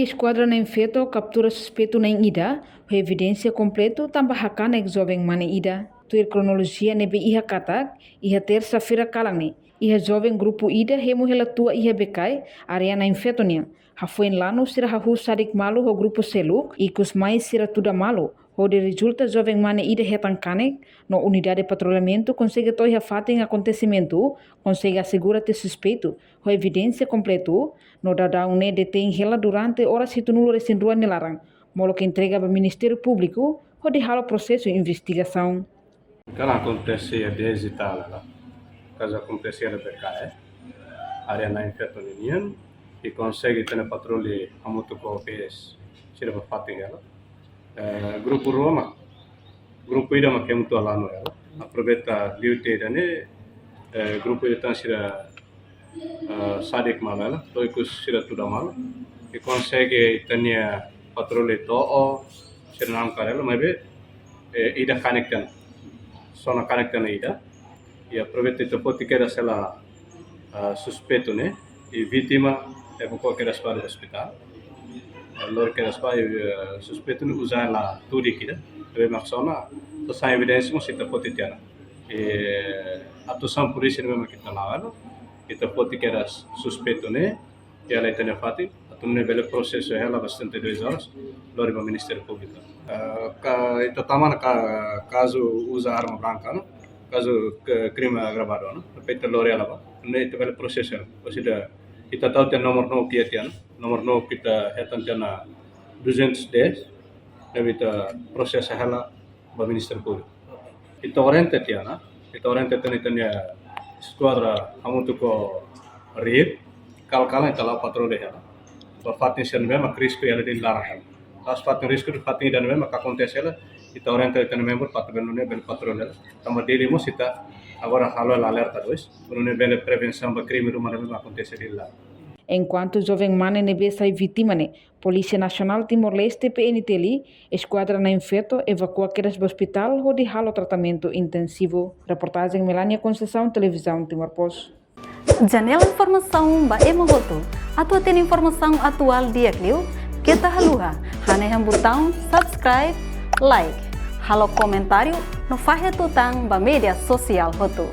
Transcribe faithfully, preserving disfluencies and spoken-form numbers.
Eskuadra na'in-feto kaptura suspeitu na'in ida ho evidénsia kompletu tanba hakanek joven mane ida. Tuir kronolojia ne'ebé iha katak, iha tersa-feira kalan ne'e, iha joven grupu ida hemu hela tua iha Bekai, área na'in-feto nian. Hafoin lanu sira hahú sadik malu ho grupu seluk, ikus mai sira tuda malu, hodi rezulta joven mane ida hetan kanek, no unidade patrullamentu konsege to'o iha fatin akontesimentu, konsege asegura tiha suspeitu ho evidénsia kompletu, no daudaun ne'e detein hela durante oras hitunulu-resin-rua nia laran, molok entrega ba Ministériu Públiku hodi halo prosesu investigasaun. Kalan akontese iha dez e tal, la. Kazu akontese iha Bekai, área na'in-feto ninian, i konsege ita-nia patrulla hamutuk ho P S sira ba fatin hela. Eh, grupu rua mak, grupu ida mak hemu tua lanu hela. Aproveita liu tiha ida-ne'e, eh, grupu ida tan sira, eh, sadik malu hela, to'o ikus sira tuda malu. I konsege ita-nia patrulla to'o, sira namkar hela, maibé, eh, ida kanek tiha ona. Sona kanek tiha ona ida. I aproveita ita foti kedas hela, ah, suspeitu ne'e, i vítima evakua kedas ba ospitál. Ah, lori kedas ba, eh, suspeitu ne'e uza hela tudik ida. Ne'ebé mak sona, sasán evidénsia mós ita foti tiha ona. I atuasaun polísia ne'ebé mak ita la'o, ita foti kedas suspeitu ne'e, iha ita-nia fatin, atu nune'e bele prosesu hela ba setenta e dois horas, lori ba Ministériu Públiku. Eh, ka, ita tama ona ka, kazu uza arma branka, no? Kazu ke, krime agravadu, no? Depois ita lori hela ba, nune'e ita bele prosesu hela. Ou seja, ita tau tiha nomor na'ok iha tiha ona, nomor na'ok ita hetan tiha ona duzentos dez, ne'ebé ita prosesu hela ba Ministériu Públiku. Ita orienta tiha ona, ita orienta tiha ona ita-nia eskuadra hamutuk ho RIR, kalan-kalan ita la'o patrulla hela. Ba fatin sira ne'ebé mak risku iha ita-nia laran hela. La'ós fatin risku, fatin ida ne'ebé mak akontese hela, ita orienta ita-nia membru para atu bele nune'e bele patrulla hela. Tanba Dili mós ita agora halo hela alerta dois, para nune'e bele prevensaun ba krime ruma ne'ebé mak akontese iha ita-nia laran. Enkuantu joven mane ne'ebé sai vítima ne'e, Polísia Nasionál Timor-Leste, P N T L, eskuadra na'in-feto evakua kedas ba ospitál hodi halo tratamentu intensivu. Reportajen Melania Conceição, Televizaun Timor Post. Janela informasaun ba ema hotu. Atu hatene informasaun atuál di'ak liu, keta haluha hanehan butaun subscribe, like, halo komentáriu no fahe tutan ba média sosiál hotu.